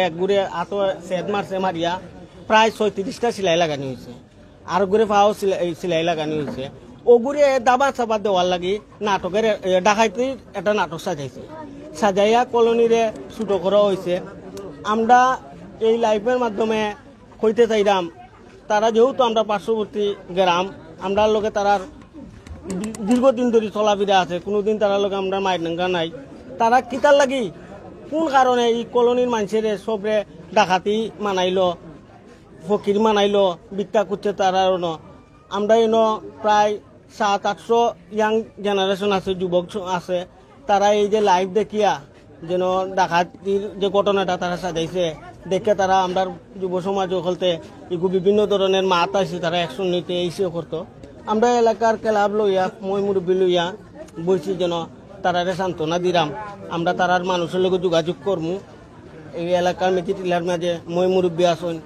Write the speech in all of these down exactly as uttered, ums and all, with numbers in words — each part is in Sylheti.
এক গুড়ে আতো সেদ মারছে, মারিয়া প্রায় ছয়ত্রিশটা সেলাই লাগানি হয়েছে, আর গুড়ে পাও সেলাই, এই সেলাই লাগানি হয়েছে। ও গুড়ে দাবা চাপা দেওয়ার লাগি নাটকের, এ, ডাকাতির একটা নাটক সাজাইছে, সাজাইয়া কলোনিরে ছোট করা হয়েছে। আমরা এই লাইভের মাধ্যমে কইতে চাইলাম, তারা যেহেতু আমরা পার্শ্ববর্তী গ্রাম, আমরার লগে তারার দী-, দীর্ঘদিন ধরে চলাফেরা আছে, কোনোদিন তারার লগে আমরা মাইর নাঙ্গা নাই। তারা কিতার লাগি, কোন কারণে এই কলোনির মানুষের সবরে ডাকাতি মানাইলো, ফকির মানাইলো, ভিক্ষা করছে তারা অনো। আমরা এনো প্রায় সাত আটশো ইয়াং জেনারেশন আছে, যুবক স-, আছে, তারা এই যে লাইভ দেখিয়া যেন ডাকাতির যে ঘটনাটা তারা সাজাইছে, দেখে তারা আমরার যুব সমাজ হকলতে এগু বিভিন্ন ধরনের মাত আছে, তারা অ্যাকশন নিতে এই সে করতো। আমরা এলাকার ক্লাব লইয়া, ময় মুরব্বী লইয়া বইছি, যেন তারারে সান্ত্বনা দিলাম। আমরা তারার মানুষের লগে যোগাযোগ করমু, এই এলাকার মেজি টিলার মাঝে ময় মুরব্বী আছইন,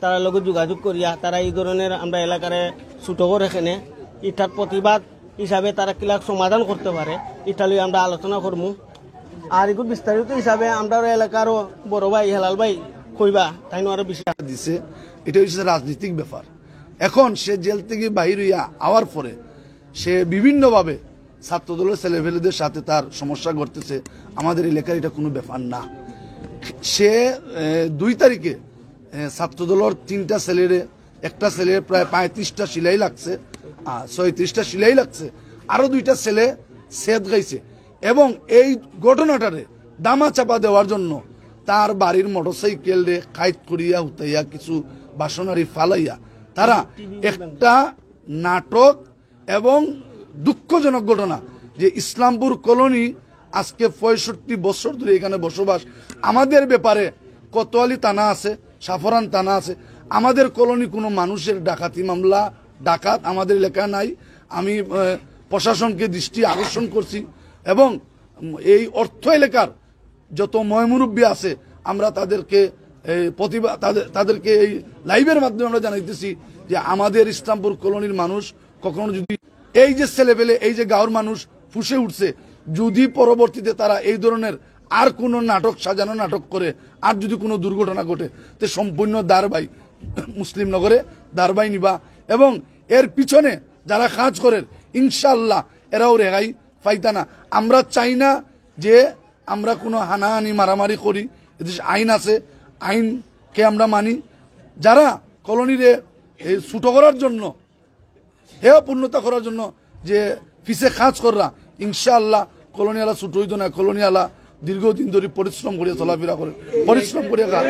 তারার লগে যোগাযোগ করিয়া তারা এই ধরনের আমরা এলাকারে ছোট করে এখানে ইটার প্রতিবাদ হিসাবে তারা কিলা সমাধান করতে পারে, ইটা লইয়া আমরা আলোচনা করমু। আর এগুলো বিস্তারিত হিসাবে আমরা এলাকারও বড় ভাই হেলাল ভাই কইবা, তাইন আরো বেশি। দিছে, এটা হচ্ছে রাজনৈতিক ব্যাপার। এখন সে জেল থেকে বাহির হইয়া আওয়ার পরে সে বিভিন্নভাবে ছাত্রদলের ছেলেপেলেদের সাথে তার সমস্যা ঘটতেছে। আমাদের এলাকার এটা কোনো ব্যাপার না। সে, এ, দুই তারিখে, এ, ছাত্রদলের তিনটা ছেলেরে, একটা ছেলের প্রায় পঁয়ত্রিশটা সেলাই লাগছে, আ, ছয়ত্রিশটা সেলাই লাগছে, আরো দুইটা ছেলে সেদ খাইছে। এবং এই ঘটনাটারে ধামাচাপা দেওয়ার জন্য তার বাড়ির মোটরসাইকেলরে কাইত করিয়া উঠাইয়া কিছু বাসনারি ফালাইয়া তারা একটা নাটক এবং দুঃখজনক ঘটনা যে ইসলামপুর কলোনি আজকে পঁয়ষট্টি বছর ধরে এখানে বসবাস, আমাদের ব্যাপারে কোতোয়ালি থানা আছে, সাফরান থানা আছে, আমাদের কলোনি কোনো মানুষের ডাকাতি মামলা, ডাকাত আমাদের এলাকায় নাই। আমি, আহ, প্রশাসনকে দৃষ্টি আকর্ষণ করছি এবং এই অর্থ এলাকার যত ময়মুরব্বী আছে, আমরা তাদেরকে এই প্রতিভা-, তাদের, তাদেরকে এই লাইভের মাধ্যমে আমরা জানাইতেছি যে আমাদের ইসলামপুর কলোনির মানুষ কখনো যদি এই যে ছেলেপেলে, এই যে গাঁওর মানুষ ফুঁসে উঠছে, যদি পরবর্তীতে তারা এই ধরনের আর কোনো নাটক সাজানো নাটক করে, আর যদি কোনো দুর্ঘটনা ঘটে, তে সম্পূর্ণ দারবাই মুসলিমনগরে দারবাই নিবা। এবং এর পিছনে যারা কাজ করের, ইনশাআল্লাহ এরাও রেহাই পাইতা না। আমরা চাই না যে আমরা কোনো হানাহানি মারামারি করি। এদেশে আইন আছে, আইনকে আমরা মানি। যারা কলোনিরে এই ছোট করার জন্য, হেয় পূর্ণতা করার জন্য যে পিছে কাজ কররা, ইনশাআল্লাহ কলোনিওয়ালা ছোট হইতো না। কলোনিওয়ালা দীর্ঘদিন ধরে পরিশ্রম করিয়া চলাফেরা করে, পরিশ্রম করিয়া খায়।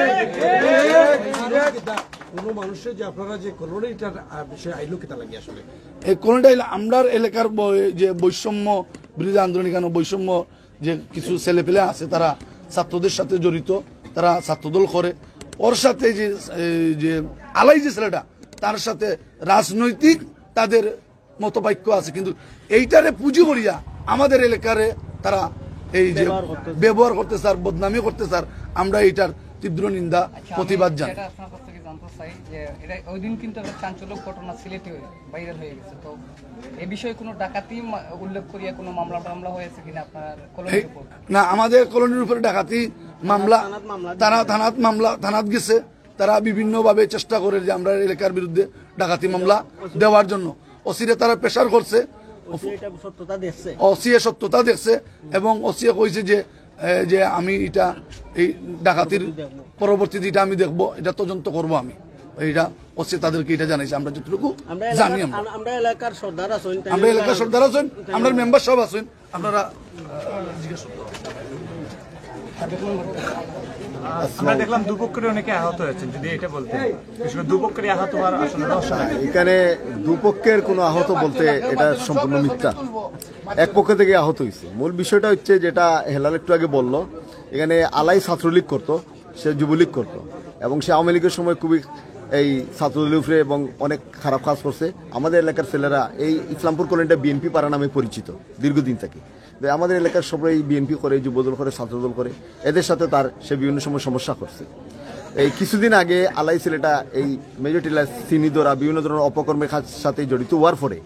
কোনো মানুষের যে আপনারা যে কলোনিটার, আহ, বিষয়ে আইলো কিতা লাগে আসলে? এই কলোনিটা হইলো আমরার এলাকার ব-, যে বৈষম্য বিরোধী আন্দোলন, এখানে বৈষম্য যে কিছু ছেলেপেলে আছে, তারা ছাত্রদের সাথে জড়িত, তারা ছাত্রদল করে। ওর সাথে যে, এই যে আলাই যে ছেলেটা, তার সাথে রাজনৈতিক তাদের মতবাক্য আছে, কিন্তু এইটারে পুঁজি করিয়া আমাদের এলাকারে তারা এই যে ব্যবহার করতে চায়। ব্যবহার করতে চায়, বদনামি করতে চায়, আমরা এইটার তীব্র নিন্দা, আচ্ছা, আমি প্রতিবাদ জানাই। এটা আপনার কাছ থেকে জানতে চাই যে এটা ওই দিন কিন্তু একটা চাঞ্চল্যকর ঘটনা সিলেটে হয়ে, ভাইরাল হয়ে গেছে। তো এ বিষয়ে কোনো ডাকাতি মা-, উল্লেখ করিয়া কোনো মামলা টামলা হয়েছে কিনা আপনার কলোনির এই, উপর? না, আমাদের কলোনির উপরে ডাকাতি মামলা, থানাত মামলা থানা, থানাত মামলা, থানাত গেছে। তারা বিভিন্নভাবে চেষ্টা করে যে আমরা এলাকার বিরুদ্ধে ডাকাতি মামলা দেওয়ার জন্য। ওসিরে তারা প্রেশার করছে, ওসি এটা সত্যতা দেখছে। ওসিয়ে সত্যতা দেখছে এবং ওসিয়ে কইছে যে, এ, যে আমি এটা এই ডাকাতির পরবর্তীতে এটা আমি দেখব, এটা তদন্ত করব আমি। এটা ওসি তাদেরকে এটা জানাইছে, আমরা যতটুকু আমরা জানি এলাকার, আমরা। আম-, আমরা এলাকার সর্দার আছেন, তাই আমরা এলাকার আমরা সর্দার আছেন, আমরা মেম্বার সাহেব আছেন, আপনারা, আহ, জিজ্ঞেস করতে পারেন। আমরা দেখলাম দুপক্ষের অনেকে আহত হয়েছেন, যদি এটা বলতে, বিশেষ করে দুপক্ষের আহত হওয়ার আসলে রহস্য না। এখানে দুপক্ষের কোনো আহত বলতে এটা সম্পূর্ণ মিথ্যা। এক পক্ষ থেকে আহত হয়েছে। মূল বিষয়টা হচ্ছে যেটা হেলাল একটু আগে বলল, এখানে আলাই ছাত্রলীগ করতো, সে যুবলীগ করতো এবং সে আওয়ামী লীগের সময় খুবই এই ছাত্রদলের উপরে এবং অনেক খারাপ কাজ করছে। আমাদের এলাকার ছেলেরা এই ইসলামপুর কলোনিটা বিএনপি পাড়া নামে পরিচিত দীর্ঘদিন থেকে। তো আমাদের এলাকার সবাই বিএনপি করে, যুবদল করে, ছাত্রদল করে, এদের সাথে তার সে বিভিন্ন সময় সমস্যা করছে। এই কিছুদিন আগে আলাই ছেলেটা এই মেজর টিলা চিনি ধরা বিভিন্ন ধরনের অপকর্মের কাজ সাথে জড়িত হওয়ার পরে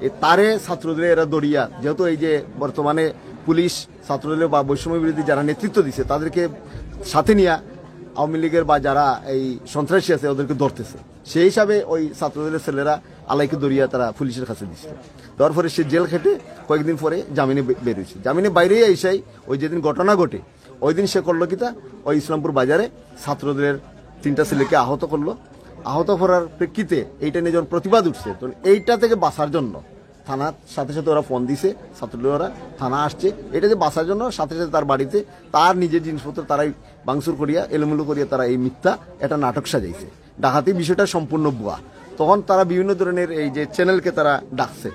এ তারে ছাত্রদলে এরা দরিয়া, যেহেতু এই যে বর্তমানে পুলিশ ছাত্রদলে বা বৈষম্য বিরোধী যারা নেতৃত্ব দিছে তাদেরকে সাথে নিয়ে আওয়ামী লীগের বা যারা এই সন্ত্রাসী আছে ওদেরকে ধরতেছে। সেই হিসাবে ওই ছাত্রদলের ছেলেরা আলাইকে ধরিয়া তারা পুলিশের কাছে দিচ্ছে। দেওয়ার পরে সে জেল খেটে কয়েকদিন পরে জামিনে বে- বের হয়েছে। জামিনে বাইরে আইসাই ওই যেদিন ঘটনা ঘটে, ওই দিন সে করলো কিতা, ওই ইসলামপুর বাজারে ছাত্রদলের তিনটা ছেলেকে আহত করলো। আহত করার প্রেক্ষিতে এইটা নিয়ে যখন প্রতিবাদ উঠছে, তখন এইটা থেকে বাঁচার জন্য থানার সাথে সাথে ওরা ফোন দিছে, ছাত্রলীগরা থানা আসছে। এটা যে বাঁচার জন্য সাথে সাথে তার বাড়িতে তার নিজের জিনিসপত্র তারাই ভাঙচুর করিয়া, এলোমেলো করিয়া তারা এই মিথ্যা একটা নাটক সাজাইছে। ডাকাতি বিষয়টা সম্পূর্ণ ভুয়া। তখন তারা বিভিন্ন ধরনের এই যে চ্যানেলকে তারা ডাকছে।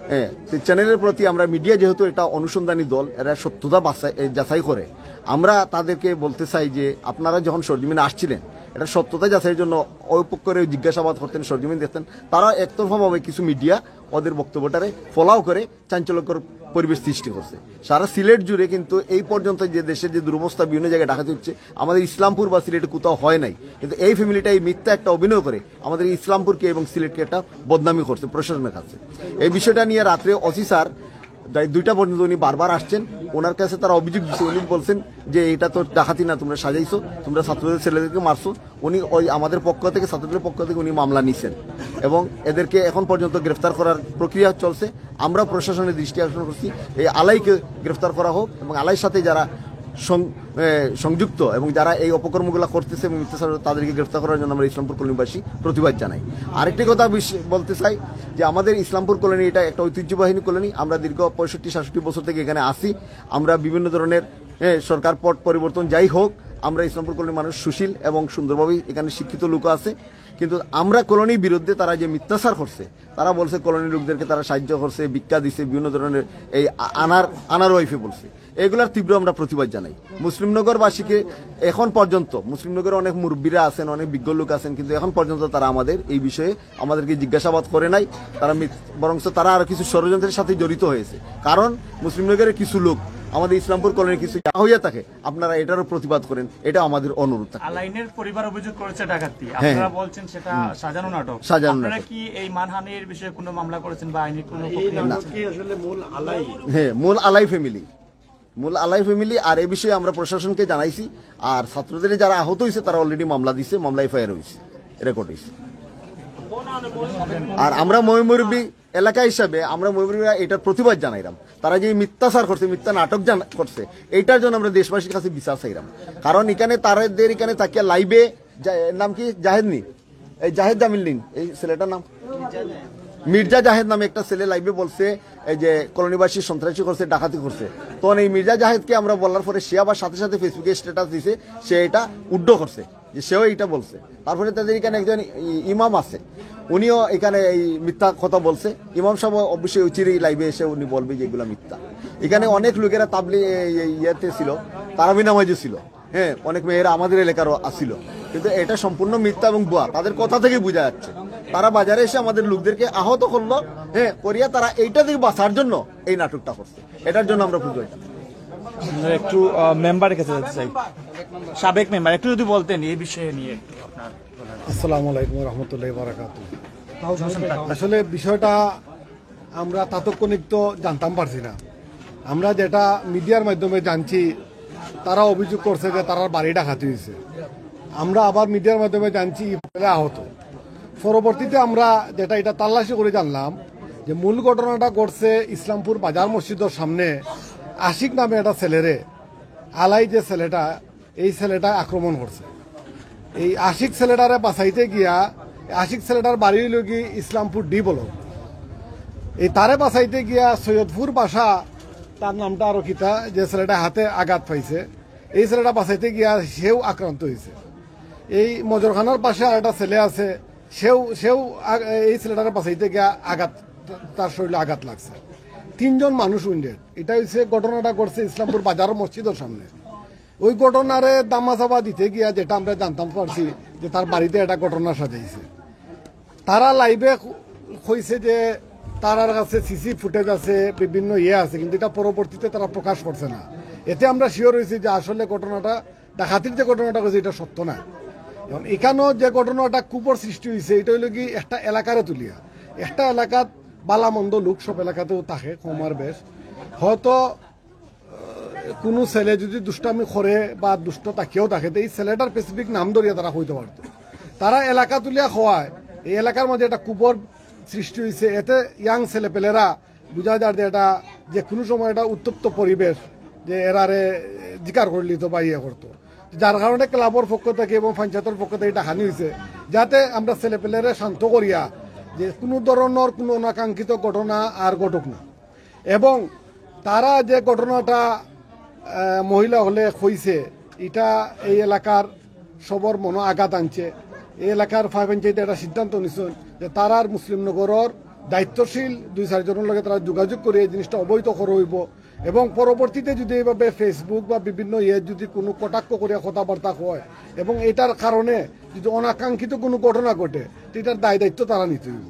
হ্যাঁ, তো চ্যানেলের প্রতি আমরা মিডিয়া যেহেতু এটা অনুসন্ধানী দল, এরা সত্যতা বাছাই, এ, যাচাই করে। আমরা তাদেরকে বলতে চাই যে আপনারা যখন সরজমিনে আসছিলেন, এটা সত্যতা যাচাইয়ের জন্য ওই পক্ষরে জিজ্ঞাসাবাদ করতেন, সরজমিন দেখতেন। তারা একতরফাভাবে কিছু মিডিয়া ওদের বক্তব্যটারে ফলাও করে চাঞ্চল্যকর পরিবেশ সৃষ্টি করছে। সারা সিলেট জুড়ে কিন্তু এই পর্যন্ত যে দেশের যে দুরবস্থা, বিভিন্ন জায়গায় ডাকাতি হচ্ছে, আমাদের ইসলামপুর বা সিলেটে কোথাও হয় নাই। কিন্তু এই ফ্যামিলিটা এই মিথ্যা একটা অভিনয় করে আমাদের ইসলামপুরকে এবং সিলেটকে একটা বদনামি করছে প্রশাসনের কাছে। এই বিষয়টা নিয়ে রাত্রে ওসি স্যার প্রায় দুইটা পর্যন্ত উনি বারবার আসছেন। ওনার কাছে তারা অভিযোগ দিচ্ছে, উনি বলছেন যে এটা তো ডাকাতি না, তোমরা সাজাইছো, তোমরা ছাত্রদের ছেলেদেরকে মারছো। উনি ওই আমাদের পক্ষ থেকে, ছাত্রদের পক্ষ থেকে উনি মামলা নিছেন এবং এদেরকে এখন পর্যন্ত গ্রেফতার করার প্রক্রিয়া চলছে। আমরা প্রশাসনের দৃষ্টি আকর্ষণ করছি, এই আলাইকে গ্রেফতার করা হোক এবং আলাইর সাথে যারা সং- এ, সংযুক্ত এবং যারা এই অপকর্মগুলো করতেছে এবং মিথ্যাচার, তাদেরকে গ্রেফতার করার জন্য আমরা ইসলামপুর কলোনিবাসী প্রতিবাদ জানাই। আরেকটি কথা বিশ- বলতে চাই যে আমাদের ইসলামপুর কলোনি এটা একটা ঐতিহ্যবাহী কলোনি। আমরা দীর্ঘ পঁয়ষট্টি সাতষট্টি বছর থেকে এখানে আসি। আমরা বিভিন্ন ধরনের, এ, সরকার পট পরিবর্তন যাই হোক, আমরা ইসলামপুর কলোনির মানুষ সুশীল এবং সুন্দরভাবেই এখানে শিক্ষিত লোক আছে। কিন্তু আমরা কলোনির বিরুদ্ধে তারা যে মিথ্যাচার করছে, তারা বলছে কলোনির লোকদেরকে তারা সাহায্য করছে, ভিক্ষা দিছে, বিভিন্ন ধরনের এই আ- আনার আনার ওয়াইফে বলছে। এগুলার তীব্র আমরা প্রতিবাদ জানাই। মুসলিমনগরবাসীকে এখন পর্যন্ত, মুসলিমনগরে অনেক মুরব্বীরা আছেন, অনেক বিজ্ঞ লোক আছেন, কিন্তু এখন পর্যন্ত তারা আমাদের এই বিষয়ে আমাদেরকে জিজ্ঞাসাবাদ করে নাই। তারা মিথ- বরঞ্চ তারা আরো কিছু ষড়যন্ত্রের সাথে জড়িত হয়েছে। কারণ মুসলিমনগরের কিছু লোক আমাদের ইসলামপুর কলোনির কিছু যা হইয়া থাকে, আপনারা এটারও প্রতিবাদ করেন, এটা আমাদের অনুরোধ থাকে। আলাইনের পরিবার অভিযোগ করেছে ডাকাতি, হ্যাঁ। আপনারা বলছেন সেটা সাজানো নাটক। সাজানো আপনারা নাটক। কি এই মানহানির বিষয়ে কোনো মামলা করেছেন বা আইনি কোনো এই প্রক্রিয়া নাটকে আসলে মূল আলাই। হ্যাঁ, মূল আলাই ফ্যামিলি, মূল আলাই ফ্যামিলি। আর এ বিষয়ে আমরা প্রশাসনকে জানাইছি। আর ছাত্রদের যারা আহত হয়েছে তারা অলরেডি মামলা দিছে, মামলা এফআইআর হয়েছে, রেকর্ড হয়েছে। আর আমরা ময়মুরব্বী এলাকা হিসাবে আমরা ময়মুরব্বীরা এটার প্রতিবাদ জানাইলাম। তারা যে মিথ্যাচার করছে, মিথ্যা নাটক জান- করছে, এইটার জন্য আমরা দেশবাসীর কাছে বিচার চাইলাম। কারণ এখানে তাদের এখানে থাকিয়া লাইভে, নাম কি, জাহেদ নি, এই জাহেদ জামিল নিন, এই ছেলেটার নাম মির্জা জাহেদ নামে একটা ছেলে লাইভে বলছে এই যে কলোনিবাসী সন্ত্রাসী করছে, ডাকাতি করছে। তখন এই মির্জা জাহেদকে আমরা বলার পরে সে আবার সাথে সাথে ফেসবুকে স্ট্যাটাস দিছে, সে এটা উড্ড করছে, যে সেও এটা বলছে। তারপরে তাদের এখানে একজন ই- ইমাম আছে, উনিও এখানে এই মিথ্যা কথা বলছে। ইমাম সাহেব অবশ্যই অচিরেই লাইভে এসে উনি বলবে যে এগুলা মিথ্যা। এখানে অনেক লোকেরা তাবলি এই- এই ইয়েতে ছিল, তারাবি নামাজে ছিল। হ্যাঁ, অনেক মেয়েরা আমাদের এলাকারও আসিল, কিন্তু এটা সম্পূর্ণ মিথ্যা এবং ভুয়া। তাদের কথা থেকেই বোঝা যাচ্ছে তারা বাজারে এসে আমাদের লোকদেরকে আহত করলো। হ্যাঁ, করিয়া তারা এইটা থেকে বাঁচার জন্য এই নাটকটা করছে। এটার জন্য আমরা বুঝতে পারি। আমরা একটু মেম্বারের কাছে যেতে চাই। সাবেক মেম্বার, একটু যদি বলতেন এই বিষয়ে নিয়ে একটু আপনার। আসসালামু আলাইকুম রহমতুল্লাহ বারাকাতু। আসলে বিষয়টা আমরা তাৎক্ষণিক তো জানতাম পারছি না। আমরা যেটা মিডিয়ার মাধ্যমে জানছি, তারা অভিযোগ করছে যে তারার বাড়ি ডাকাতি হয়েছে। আমরা আবার মিডিয়ার মাধ্যমে জানছি ই ছেলে আহত। পরবর্তীতে আমরা যেটা এটা তল্লাশি করে জানলাম যে মূল ঘটনাটা ঘটছে ইসলামপুর বাজার মসজিদের সামনে আশিক নামে একটা ছেলেরে, আলাই যে ছেলেটা, এই ছেলেটা আক্রমণ করছে। এই আশিক ছেলেটারে বাঁচাইতে গিয়া, আশিক ছেলেটার বাড়ি হইল কি ইসলামপুর ডি ব্লক। এই তারে বাঁচাইতে গিয়া সৈয়দপুর বাসা, তার নামটা আরো কিতা, যে ছেলেটা হাতে আঘাত পাইছে, এই ছেলেটা বাঁচাইতে গিয়া সেও আক্রান্ত হয়েছে। এই মজরখানার পাশে আর একটা ছেলে আছে, সেও সেও আ- এই ছেলেটারে বাঁচাইতে গিয়া আঘাত, তার শরীরে আঘাত লাগছে। তিনজন মানুষ উইন্ডেড। এটা হচ্ছে ঘটনাটা ঘটছে ইসলামপুর বাজার মসজিদের সামনে। ওই ঘটনারে দামাচাপা দিতে গিয়া যেটা আমরা জানতাম পারছি যে তার বাড়িতে একটা ঘটনা সাজাইছে। তারা লাইভে কইছে যে তারার কাছে সিসি ফুটেজ আছে, বিভিন্ন ইয়ে আছে, কিন্তু এটা পরবর্তীতে তারা প্রকাশ করছে না। এতে আমরা শিওর হয়েছি যে আসলে ঘটনাটা, ডাকাতির যে ঘটনাটা হয়েছে, এটা সত্য না। এখন এখানেও যে ঘটনাটা ক্ষোভর সৃষ্টি হয়েছে, এটা হইল কি একটা এলাকারে তুলিয়া, একটা এলাকাত বালা মন্দ লোক সব এলাকাতেও থাকে, কম আর বেশ। হয়তো আহ, কোনো ছেলে যদি দুষ্টামি করে বা দুষ্ট থাকিয়াও থাকে, তো এই ছেলেটার স্পেসিফিক নাম ধরিয়া তারা কইতে পারতো। তারা এলাকা তুলিয়া কওয়ায় এই এলাকার মধ্যে একটা কুবর সৃষ্টি হইছে। এতে ইয়াং ছেলেপেলেরা বুঝা যার যে এটা যে কোনো সময় একটা উত্তপ্ত পরিবেশ, যে এরারে জিকার করলি তো বা ইয়ে করতো, যার কারণে ক্লাবর পক্ষ থেকে এবং পঞ্চায়েতর পক্ষ থেকে এটা হানি হইছে, যাতে আমরা ছেলেপেলেরে শান্ত করিয়া যে কোনো ধরনের কোনো অনাকাঙ্ক্ষিত ঘটনা আর ঘটুক না। এবং তারা যে ঘটনাটা আহ, মহিলা হলে কইছে, এটা এই এলাকার সবর মনো আঘাত আনছে। এই এলাকার ফাইভ পঞ্চায়েতে একটা সিদ্ধান্ত নিছেন যে তারার মুসলিম নগরর দায়িত্বশীল দুই চারজনের লগে তারা যোগাযোগ করে এই জিনিসটা অবহিত করা হইব। এবং পরবর্তীতে যদি এইভাবে ফেসবুক বা বিভিন্ন ইয়ে যদি কোনো কটাক্ষ করে কথাবার্তা হয় এবং এটার কারণে যদি অনাকাঙ্ক্ষিত কোনো ঘটনা ঘটে, তো এটার দায় দায়িত্ব তারা নিতে হইব।